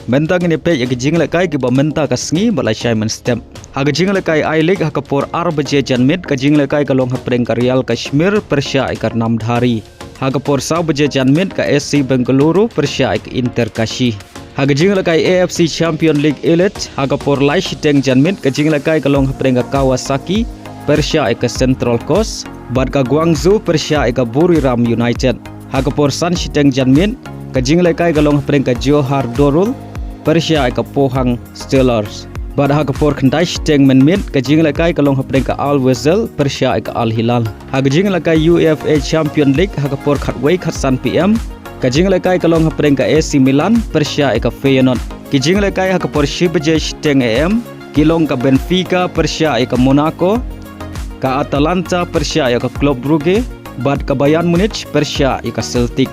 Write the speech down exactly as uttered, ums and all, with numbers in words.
Mynta ngin ïa peit ïa ki jinglehkai kiba mynta ka sngi ba la shai mynstep. Ha ka jinglehkai I-League ha ka por ar baje janmiet ka jinglehkai ka long hapdeng ka Real Kashmir pyrshah ïa ka Namdhari. Ha ka por saw baje janmiet ka S C Bengaluru pyrshah ïa ka Inter Kashi. Ha ka jinglehkai A F C Champion League Elite ha ka por lai shiteng janmiet ka jinglehkai ka long hapdeng ka Kawasaki pyrshah ïa ka Central Coast bad ka Guangzhou pyrshah ïa ka Buriram United. Ha ka por san shiteng janmiet ka jinglehkai ka long hapdeng ka Johor Darul pyrshah ïa ka Pohang Steelers. Bad ha ka por khyndai shiteng mynmiet ka jinglehkai ka long hapdeng ka Al Wazal pyrshah ïa ka Al Hilal. Ha ka jinglehkai U E F A Champion League ha ka por khatwei khatsan P M ka jinglehkai ka long hapdeng ka A C Milan pyrshah ïa ka Feyenoord. Ki jinglehkai ha ka por shi baje shiteng A M ki long ka Benfica pyrshah ïa ka Monaco, ka Atalanta pyrshah ïa ka Club Brugge bad ka Bayern Munich pyrshah ïa ka Celtic.